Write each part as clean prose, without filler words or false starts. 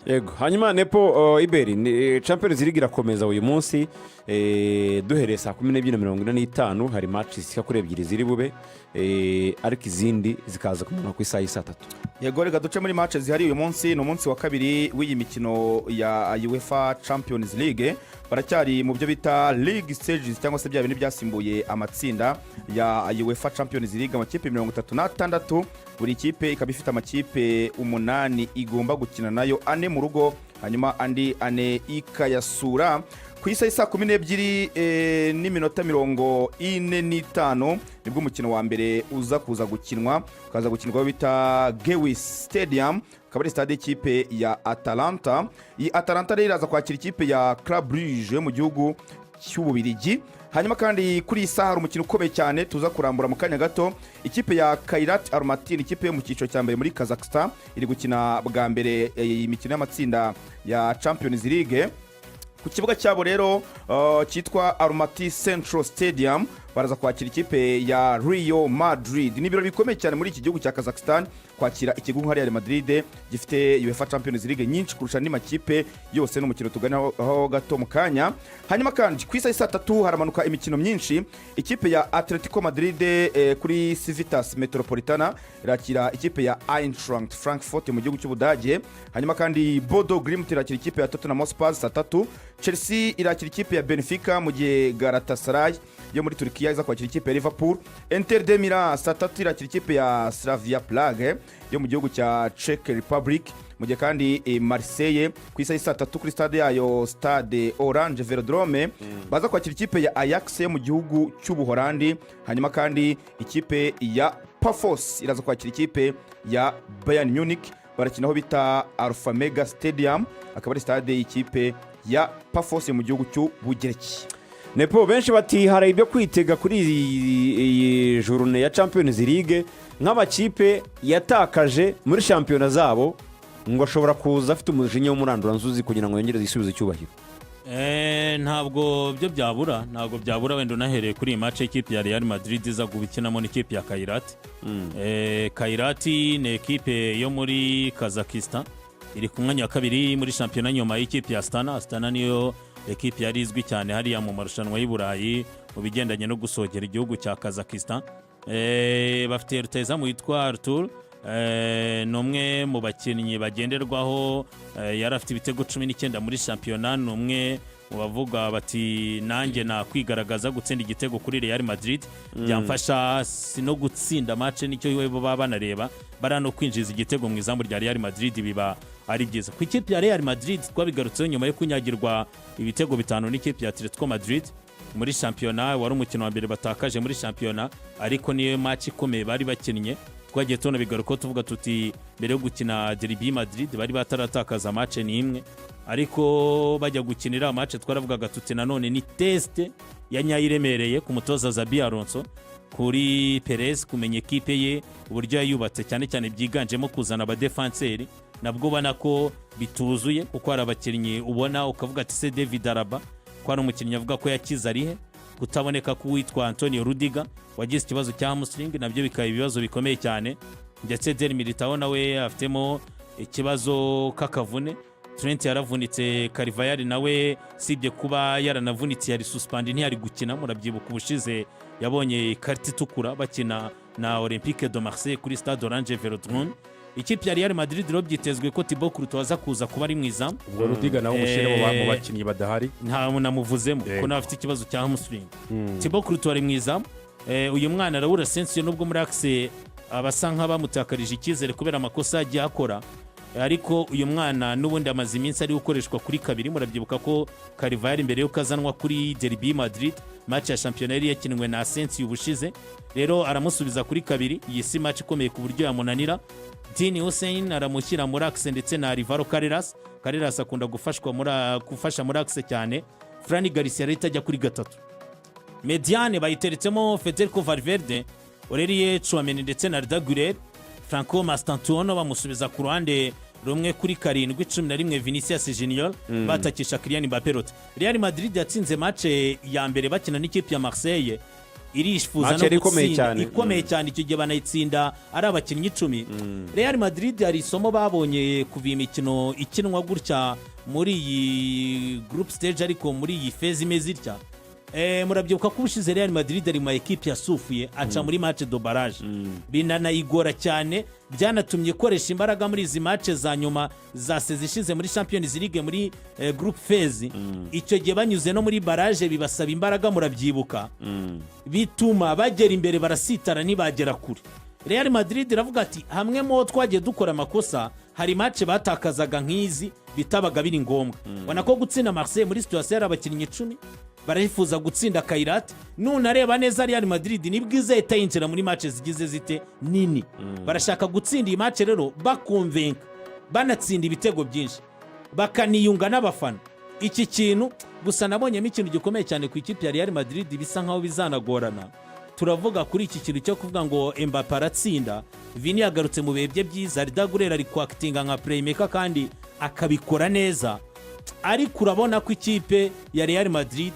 Yego, hanyuma nepo iberi ni Champions League irakomeza uyu munsi, duhereye saa 12:45 hari match zishyika kuri ebyiri ziri bube, ariko izindi zikaza kumanuka ku isaha y'i 3:00. Yego, reka duce muri match zihari uyu munsi. Ni umunsi wa kabiri w'iyi mikino ya UEFA Champions League. Baracyari mu byo bita league stages, cyangwa se bya bindi byasimbuye amatsinda ya UEFA Champions League. Amakipe 36, buri kipe ikaba ifite amakipe umunani igomba gukina nayo, ane mu rugo, hanyuma andi ane ikayasura. Ku isaha y'i 12:45 nibwo umukino wa mbere uza kuza gukinwa, ukaza gukinwa aho bita Gewiss Stadium, akaba ari stade y'ikipe ya Atalanta. Iyi Atalanta rero iraza kwakira ikipe ya Club Brugge yo mu gihugu cy'Ububirigi. Hanyuma kandi kuri iyi saha hari umukino ukomeye cyane tuza kurambura mu kanya gato. Ikipe ya Kairat Almaty, ikipe yo mu cyiciro cya mbere muri Kazakhstan, iri gukina bwa mbere iyi mikino y'amatsinda ya Champions League. Ku kibuga cyabo rero cyitwa Almaty Central Stadium, baraza kwakira ikipe ya Real Madrid. Ni ibirori bikomeye cyane muri iki gihugu cya Kazakhstan kwakira ikigo nka Real Madrid gifite UEFA Champions League nyinshi kurusha andi makipe yose. Ni umukino tuganiraho gato mu kanya. Hanyuma kandi ku isaha y'i 3:00 haramanuka imikino myinshi. Ikipe ya Atletico Madrid kuri Civitas Metropolitana irakira ikipe ya Eintracht Frankfurt mu gihugu cy'Ubudage. Hanyuma kandi Bodo Glimt irakira ikipe ya Tottenham Hotspur saa 3:00. Chelsea irakira ikipe ya Benfica, mu gihe Galatasaray yo muri Turikiya iza kwakira ikipe ya Liverpool. Inter de Milan saa 3:00 irakira ikipe ya Slavia Prague yo mu gihugu cya Czech Republic, mu gihe kandi Marseille ku isaha y'i 3:00 kuri stade yayo, Stade Orange Velodrome, baza kwakira ikipe ya Ajax yo mu gihugu cy'Ubuholandi. Hanyuma kandi ikipe ya Pafos iraza kwakira ikipe ya Bayern Munich, barakina aho bita Alphamega Stadium, akaba ari stade y'ikipe ya Pafos mu gihugu cy'Ubugereki. Nepo, benshi bati hari ibyo kwitega kuri iyi journée ya Champions League, nk'amakipe yatakaje muri shampiyona zabo ngo ashobora kuza afite umujinya w'umuranduranzuzi kugira ngo yongere yisubize icyubahiro. Ntabwo byo byabura, ntabwo byabura. Wenda unahereye kuri iyi match y'ikipe ya Real Madrid iza gukinamo n'ikipe ya Kairat. Kairat ni ekipe yo muri Kazakhstan, iri ku mwanya wa kabiri muri shampiyona nyuma y'ikipe ya Astana. Astana niyo ekipe yari izwi cyane hariya mu marushanwa y'i Burayi mu bigendanye no gusohokera igihugu cya Kazakhstan. Bafite rutahizamu witwa Arthur, ni umwe mu bakinnyi bagenderwaho, yari afite ibitego 19 muri shampiyona. Ni umwe mu bavuga bati nanjye nakwigaragaza, gutsinda igitego kuri Real Madrid byamfasha, si no gutsinda match nicyo baba banareba, bara no kwinjiza igitego mu izamu rya Real Madrid biba ari byiza. Ku ikipe ya Real Madrid twabigarutseho nyuma yo kunyagirwa ibitego bitanu n'ikipe ya Atletico Madrid muri shampiyona. Wari umukino wa mbere batakaje muri shampiyona, ariko niyo match ikomeye bari bakinnye. Twagiye tunabigarukaho tuvuga tuti mbere yo gukina Derby Madrid bari bataratakaza match n'imwe, ariko bajya gukinira match twaravugaga tuti nanone ni test ya nyayo iremereye ku mutoza Xabi Alonso, kuri Perez kumenya ekipe ye uburyo yayubatse, cyane cyane byiganjemo kuzana abadefanseri, nabwo ubona ko bituzuye, kuko hari abakinnyi ubona ukavuga ati se David Alaba ko hari umukinnyi avuga ko yakize arihe? Kutaboneka k'uwitwa Antonio Rudiger wagize ikibazo cya hamstring nabyo bikaba ibibazo bikomeye cyane, ndetse Eder Militao nawe afitemo ikibazo k'akavune. Trent yaravunitse, Carvajal nawe sibye kuba yaranavunitse yari suspendu, ntiyari gukina. Murabyibuka ubushize yabonye ikarita itukura bakina na Olympique de Marseille kuri Stade Orange Velodrome. Ikipe ya Real Madrid rero byitezwe ko Thibaut Courtois aza kuza kuba ari mu izamu. Ubwo Rudiger nawe umushyire mu bakinnyi badahari. Nta namuvuzemo ko nawe afite ikibazo cya hamstring. Thibaut Courtois ari mu izamu. Uyu mwana Raul Asensio, nubwo muri axe abasa nk'abamutakarije icyizere kubera amakosa yagiye akora, ariko uyu mwana n'ubundi amaze iminsi ari gukoreshwa kuri kabiri. Murabyibuka ko Carvajal mbere y'uko azanwa kuri Derby Madrid, match ya shampiyona yari yakinwe na Asensio ubushize, rero aramusubiza kuri kabiri. Iyi si match ikomeye ku buryo yamunanira. Dean Huijsen aramushyira muri axe ndetse na Alvaro Carreras. Carreras akunda gufasha muri axe cyane. Fran Garcia arahita ajya kuri gatatu. Médiane bayiteretsemo Federico Valverde, Aurelien Tchouameni ndetse na Arda Güler. Franco Mastantuono bamusubiza ku ruhande rumwe kuri karindwi, 11 Vinicius Junior, batakisha Kylian Mbappé. Rot Real Madrid yatsinze match ya mbere bakina n'ikipe ya Marseille. Irifuza Match no yari ikomeye gutsinda cyane. Ikomeye cyane. Icyo gihe banayitsinda ari abakinnyi 10. Real Madrid hari isomo babonye kuva iyi mikino ikinwa gutya muri iyi group stage, ariko muri iyi phase imeze itya. Murabyibuka ko ubushize Real Madrid ari mu ma ekipe yasufuye aca muri match de barrage, binanayigora cyane, byanatumye ikoresha imbaraga muri izi match za nyuma za saison ishize muri Champions League muri group phase. Icyo gihe banyuze no muri barrage bibasaba imbaraga, murabyibuka, bituma bagera imbere barasitara, ntibagera kure. Real Madrid iravuga ati hamwe mu ho twagiye dukora amakosa, hari match batakazaga nk'izi bitabaga biri ngombwa. Ubona ko gutsinda Marseille muri situation yari abakinnyi 10, barifuza gutsinda Kairat. Nunareba neza, Real Madrid nibwo izahita yinjira muri match zigize zite nini. Barashaka gutsinda iyi match rero bakonvenka, banatsinda ibitego byinshi, bakaniyunga n'abafana. Iki kintu gusa nabonyemo ikintu gikomeye cyane ku ikipe ya Real Madrid, bisa nkaho bizanagorana. Turavuga kuri iki kintu cyo kuvuga ngo Mbappe aratsinda, Vini yagarutse mu bihe bye byiza, Arda Güler ari kwakitinga nka playmaker kandi akabikora neza, ariko urabona ko ikipe ya Real Madrid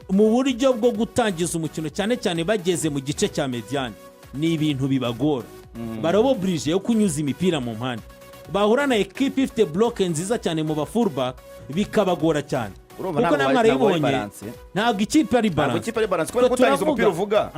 mu buryo bwo gutangiza umukino, cyane cyane bageze mu gice cya médiane, ni ibintu bibagora. Baraba obligé yo kunyuza imipira mu mpande, bahura na ekipe ifite bloc nziza cyane mu ba fullback, bikabagora cyane. Urumva Kuko ntabwo namwe ntabwo ari arayibonye. balance. Ntabwo ikipe ari Ntabwo balance. ikipe ari balance, kubera ko gutangiza umupira uvuga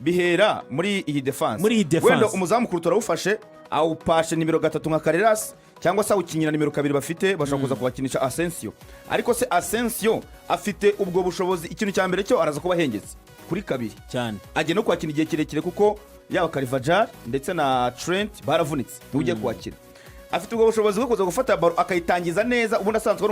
bihera muri iyi defense. Muri iyi defense. Wenda umuzamu kuruta arawufashe, awupashe nimero 3 nka Carreras, cyangwa se awukinyira nimero 2 bafite, bashobora kuza kubakinisha Asensio. Ariko se Asensio afite ubwo bushobozi? Ikintu cya mbere cyo araza kuba ahengetse kuri 2 cyane. Agiye no kwakina igihe kirekire, kuko yaba Carvajal ndetse na Trent baravunitse, niwe ugiye kuwakina. Afite ubwo bushobozi bwo kuza gufata ballon akayitangiza neza? Ubundi asanzwe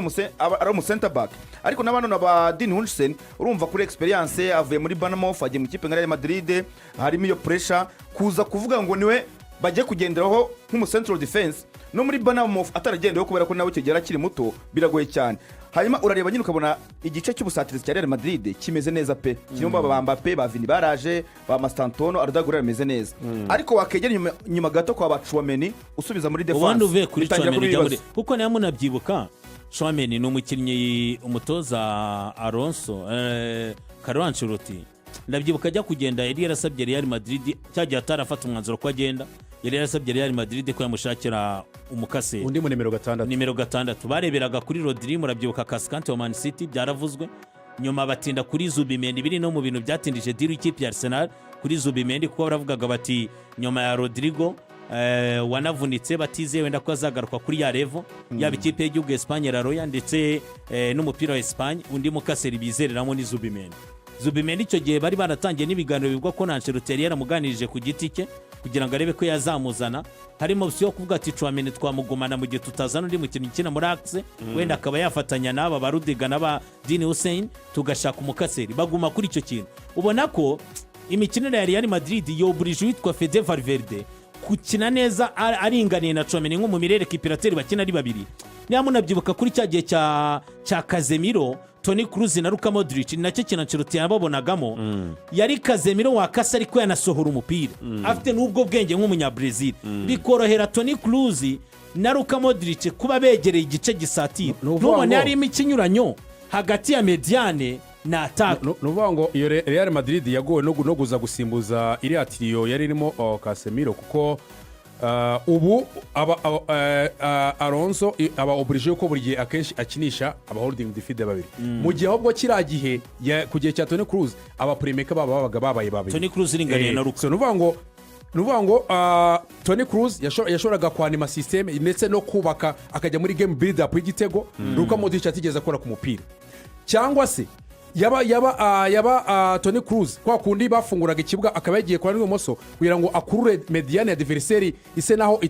ari umu center back, ariko na bano na ba Dean Huijsen, urumva kuri experience, avuye muri Bournemouth agiye mu ikipe nka Real Madrid, harimo iyo pressure kuza kuvuga ngo niwe bagiye kugenderaho nk'umu central defense, no muri Bournemouth ataragendeweho kubera ko nawe icyo gihe yari akiri muto, biragoye cyane. Hanyuma urareba nyine ukabona igice cy'ubusatirizi cya Real Madrid kimeze neza pe, kirimo ba Mbappe, ba Vini baraje, ba Mastantuono, Arda Güler ameze neza, ariko wakegera inyuma gato kwa ba Tchouameni, usubiza muri defense, Ubundi uvuye kuri bitangira Tchouameni kuba ujya muri ibibazo. Kuko niba munabyibuka, Tchouameni ni umukinnyi umutoza Alonso, Carlo Ancelotti, ndabyibuka ajya kugenda yari yarasabye Real Madrid, cya gihe atarafata umwanzuro ko agenda, yari yarasabye Real Madrid ko yamushakira umukaseri. Undi mu nimero 6. Nimero 6. Bareberaga kuri Rodri, murabyibuka, Cascante wa Man City, byaravuzwe. Nyuma batinda kuri Zubimendi, biri no mu bintu byatindije deal ikipe ya Arsenal kuri Zubimendi, kuko baravugaga bati nyuma ya Rodrigo wanavunitse, batizeye wenda ko azagaruka kuri ya level, yaba ikipe y'igihugu Espagne La Roja ndetse n'umupira wa Espagne, undi mukaseri bizereramo ni Zubimendi. Zubimendi icyo gihe bari baratangiye n'ibiganiro, bivugwa ko na Ancelotti yari yaramuganirije ku giti cye kugira ngo arebe ko yazamuzana. Harimo option yo kuvuga ati Tchouameni twamugumana mu gihe tutazana undi mukinnyi ukina muri axe, wenda akaba yafatanya n'aba ba Rudiger n'aba Dean Huijsen, tugashaka umukaseri. Baguma kuri icyo kintu. Ubona ko imikinire ya Real Madrid yoburije uwitwa Fede Valverde gukina neza aringaniye na Tchouameni nko mu mirere récupérateur, bakina ari babiri. Niba munabyibuka kuri cya gihe cya Casemiro, Toni Kroos na Luka Modric, ni nacyo kintu Ancelotti yababonagamo. Yari Casemiro wakase ariko yanasohora umupira, afite n'ubwo bwenge nk'umunyabrazil, bikorohera Toni Kroos na Luka Modric kuba begereye igice gisatira. Ni ukuvuga Ntubone ngo harimo ikinyuranyo hagati ya médiane na attaque. Ni ukuvuga ngo iyo Real Madrid yagowe no kuza gusimbuza iriya trio yari irimo Casemiro, kuko ubu Alonso aba obligé ko buri gihe akenshi akinisha aba holding midfield babiri, mu gihe ahubwo kiriya gihe ku gihe cya Toni Kroos aba playmaker baba babaga babaye babiri. Toni Kroos iringaniye na Luka. So, ni ukuvuga ngo Toni Kroos yashoboraga kwanima système ndetse no kubaka, akajya muri game build up y'igitego Luka Modric atigeze akora ku mupira, cyangwa se yaba Toni Kroos kwa kundi bafunguraga ikibuga akaba yagiye kwa rw'ibumoso kugira ngo akurure médiane ya adversaire ise naho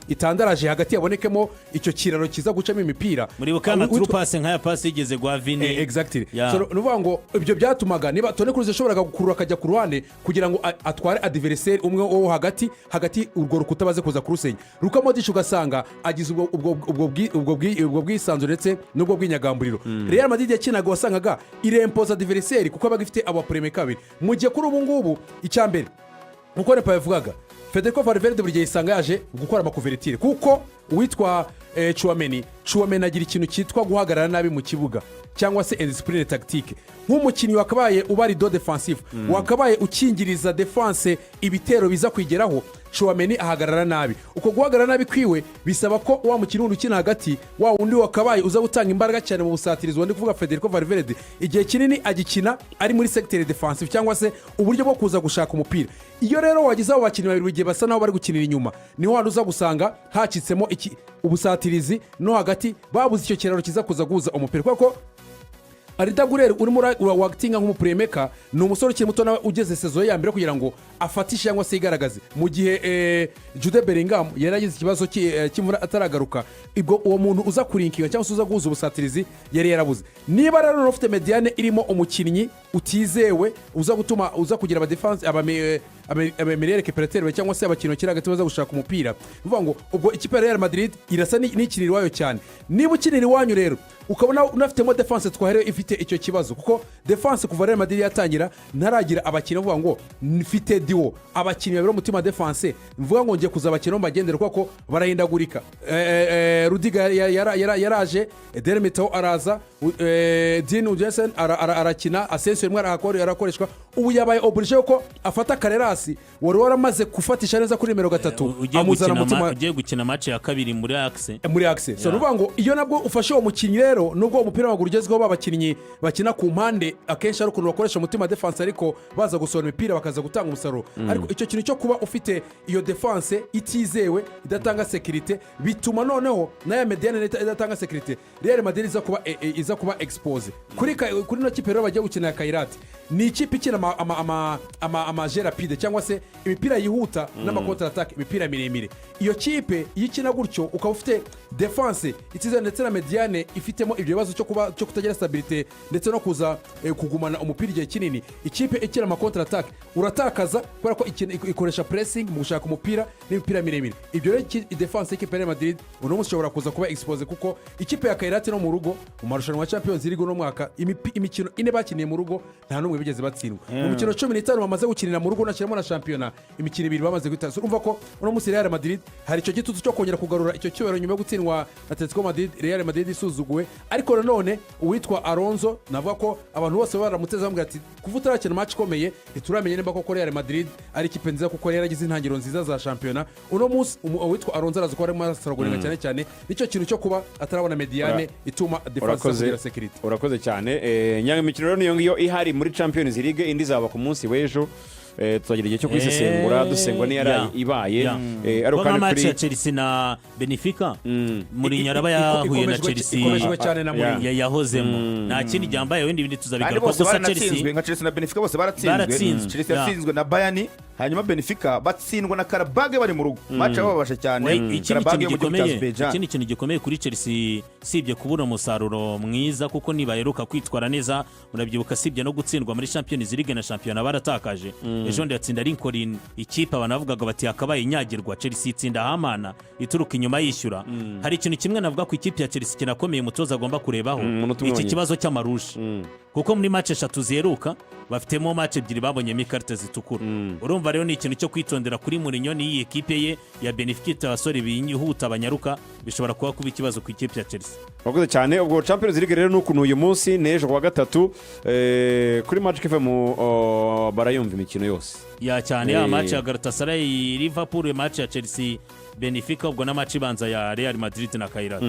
itandaraje hagati, yabonekemo icyo kiraro kiza gucamo imipira. Muribuka ama through pass nk'aya pasi yigeze guha Vini. Exactly. Yeah. So, ni ukuvuga ngo ibyo byatumaga niba Toni Kroos yashoboraga gukurura akajya ku ruhande kugira ngo atware adversaire umwe wo hagati hagati, urwo rukuta baze kuza kurusenya. Luka Modric ugasanga agize ubwo bwisanzure ndetse n'ubwo bw'inyagamburiro. Real Madrid yakinaga wasangaga irempoza adversaire kuko abaga ifite aba playmaker babiri, mu gihe kuri ubu ngubu icya mbere nkuko Nepa yavugaga Federico Valverde buri gihe isanga yaje gukora ama couverture, kuko uwitwa Tchouameni agira ikintu cyitwa guhagarara nabi mu kibuga cyangwa se indiscipline tactique. Nk'umukinnyi wakabaye uba rideau défensif, wakabaye ukingiriza défense ibitero biza kwigeraho, Tchouameni ahagarara nabi. Uko guhagarara nabi kwiwe bisaba ko wa mukinnyi wundi ukina hagati, wa wundi wakabaye uza gutanga imbaraga cyane mu busatirizi, ndi kuvuga Federico Valverde, igihe kinini agikina ari muri secteur défensif cyangwa se uburyo bwo kuza gushaka umupira. Iyo rero wagize abo bakinnyi babiri igihe basa naho bari gukinira inyuma, niho hantu uza gusanga hacitsemo iki ubusatirizi no hagati babuze icyo kiraro kiza kuza guhuza umupira, kubera ko Arda Güler urimo wakitinga nk'umu playmaker ni umusore ukiri muto nawe ugeze saison ye ya mbere kugira ngo afatishe cyangwa se yigaragaze, mu gihe Jude Bellingham yari yagize ikibazo cy'imvura ataragaruka. Ubwo uwo muntu uza kurinkinga cyangwa se uza guhuza ubusatirizi yari yarabuze. Niba rero noneho ufite médiane irimo umukinnyi utizewe uza gutuma uza kugira aba défense, aba milieu récupérateur cyangwa se abakinnyi bakiri hagati baza gushaka umupira, ni ukuvuga ngo ubwo ikipe ya Real Madrid irasa n'ikinira iwayo cyane. Niba ukinira iwanyu rero ukabona unafitemo défense twaherewe ifite icyo kibazo, kuko défense kuva Real Madrid yatangira ntaragira abakinnyi bavuga ngo mfite duo, abakinnyi babiri umutima défense, mvuga ngo ngiye kuza abakinnyi bagendera, kuko barahindagurika. Rudiger yaraje, Eder Militao araza, Dean Huijsen arakina, Asensio rimwe arakoreshwa. Ubu yabaye obligé ko afata Carreras wari waramaze gufatisha neza kuri nimero 3, ugiye amuzana gukina mutima ugiye gukina match ya kabiri muri axe. Muri axe. So ni ukuvuga ngo iyo nabwo ufashe uwo mukinnyi rero, nubwo umupira w'amaguru ugezweho, babakinnyi bakina ku mpande akenshi ari ukuntu bakoresha umutima défense, ariko baza gusohora imipira bakaza gutanga umusaruro. Ariko icyo kintu cyo kuba ufite iyo défense itizewe, idatanga sécurité, bituma noneho n'aya médiane idatanga sécurité, Real Madrid iza kuba exposé kuri ino kipe. Rero bagiye gukina ya Kairat ni ikipe ikina ama jeu rapide cyangwa se imipira yihuta n'ama contre-attaque, imipira miremire. Iyo kipe iyo ikina gutyo ukaba ufite défense itizewe ndetse na médiane ifitemo ibyo bibazo cyo kuba cyo kutagira stabilité ndetse no kuza kugumana umupira igihe kinini, ikipe ikina ama contre-attaque uratakaza, kubera ko ikoresha pressing mu gushaka umupira n'imipira miremire. Ibyo rero défense y'ikipe ya Real Madrid uno munsi ishobora kuza kuba exposé, kuko ikipe ya Kairat no mu rugo mu marushanwa ya Champions League uno mwaka, imikino 4 bakiniye mu rugo nta n'umwe bigeze batsindwa. Mu mikino 15 bamaze gukinira mu rugo, unashyiramo na shampiyona, imikino 2 bamaze guhita. So, urumva ko uno munsi Real Madrid hari icyo gitutu cyo kongera kugarura icyo cyubahiro nyuma yo gutsindwa na Atletico Madrid, Real Madrid isuzuguwe. Ariko nanone uwitwa Alonso, navuga ko abantu bose baramuteze bamubwira ati kuva utarakina match ikomeye ntituramenya nimba koko Real Madrid ari ikipe nziza, kuko yari yaragize intangiriro nziza za shampiyona. Uno munsi uwitwa Alonso araza kuba arimo arasaraguringa cyane cyane nicyo kintu cyo kuba atarabona médiane ituma défense Urakoze. kugira sécurité. Urakoze cyane. Nyanga imikino rero niyo ngiyo ihari muri Champions League, indi izaba ku munsi w'ejo. Tuzagira igihe cyo kuyisesengura, dusengwa niyo yaraye ibaye. Ariko Kuko nka kandi match kuri ya Chelsea na Benfica, Mourinho araba yahuye na Chelsea Ikomejwe cyane na Mourinho. Yahozemo nta kindi gyambaye, wenda ibindi Kandi tuzabigaruka. bose Gusa baranatsinzwe. Chelsea Nka Chelsea na Benfica bose baratsinzwe. Baratsinzwe, Chelsea yatsinzwe na Bayern, hanyuma Benfica batsindwa na Qarabag bari mu rugo, match yababaje cyane. We, ikindi Qarabag kintu yo mu gihugu cya gikomeye, Azerbaijan. ikindi kintu gikomeye kuri Chelsea, sibye kubura umusaruro mwiza, kuko nibaheruka kwitwara neza murabyibuka, sibye no gutsindwa muri Champions League na shampiyona baratakaje. Ejo bundi yatsinda Lincoln, ikipe abantu bavugaga bati yakabaye inyagirwa. Chelsea itsinda Hamana ituruka inyuma yishyura. Hari ikintu kimwe navuga ku ikipe ya Chelsea kinakomeye umutoza agomba kurebaho, Umunota umwe iki wonyine. kibazo cy'ama rouge, kuko muri match eshatu ziheruka bafitemo match ebyiri babonyemo ikarita zitukura. Urumva rero ni ikintu cyo kwitondera kuri Mourinho n'iyi ekipe ye ya Benfica ifite abasore bihuta banyaruka, bishobora kuba ikibazo ku ikipe ya Chelsea. Urakoze cyane. Ubwo Champions League rero ni ukuntu uyu munsi n'ejo kuwa gatatu, kuri Magic FM, oh, barayumva imikino yose. Ya cyane, ya match ya Galatasaray Liverpool, match ya Chelsea Benfica, ubwo na match ibanza ya Real Madrid na Kairat.